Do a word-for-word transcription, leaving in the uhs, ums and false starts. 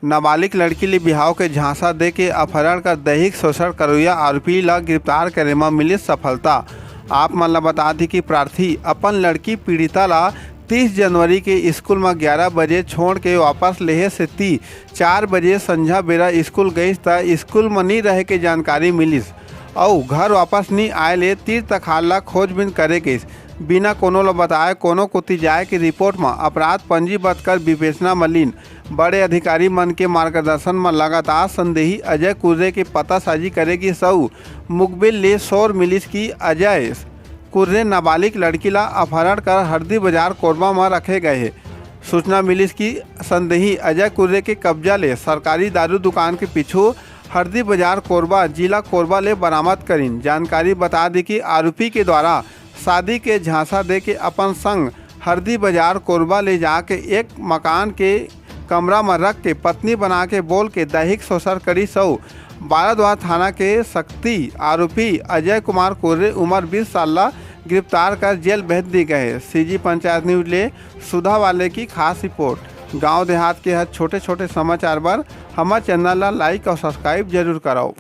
नाबालिग लड़की ले बिहाव के झांसा दे के अपहरण कर दैहिक शोषण करोइया आरोपी ला गिरफ्तार करे म मिलिस सफलता। आप मन ला बता दी कि प्रार्थी अपन लड़की पीड़िता ला तीस जनवरी के स्कूल म ग्यारह बजे छोड़ के वापस लेहे सेती चार बजे संझा बेरा स्कूल गईस, त स्कूल म नी रहे के जानकारी मिलिस अउ घर वापस नी आए ले तीर तखार ला खोजबीन करे गईस। बिना कोनो ला बताए कोनो कोती जाए के रिपोर्ट म अपराध पंजीबद्ध कर विवेचना म लीन। बड़े अधिकारी मन के मार्गदर्शन म लगातार संदेही अजय कुर्रे के पतासाजी करे गिस अउ मुखबिर ले शोर मिलिस कि अजय कुर्रे नाबालिग लड़की ला अपहरण कर हरदी बाजार कोरबा म रखे गए हे। सूचना मिलिस कि संदेही अजय कुर्रे के कब्जा ले सरकारी दारू दुकान के पीछू हरदी बाजार कोरबा, जिला कोरबा ले बरामद करिन। जानकारी बता दी कि आरोपी के द्वारा शादी के झांसा दे के अपन संग हरदी बाजार कोरबा ले जाके एक मकान के कमरा म रख के पत्नी बना के बोल के दैहिक शोषण करिस अउ बाराद्वार थाना के सक्ती आरोपी अजय कुमार कुर्रे, उम्र बीस साल ला गिरफ्तार कर जेल भेज दी गए। सीजी पंचायत न्यूज ले सुधा वाले की खास रिपोर्ट। गांव देहात के हर छोटे-छोटे समाचार बर हमर चैनल ला like अउ subscribe जरूर करव।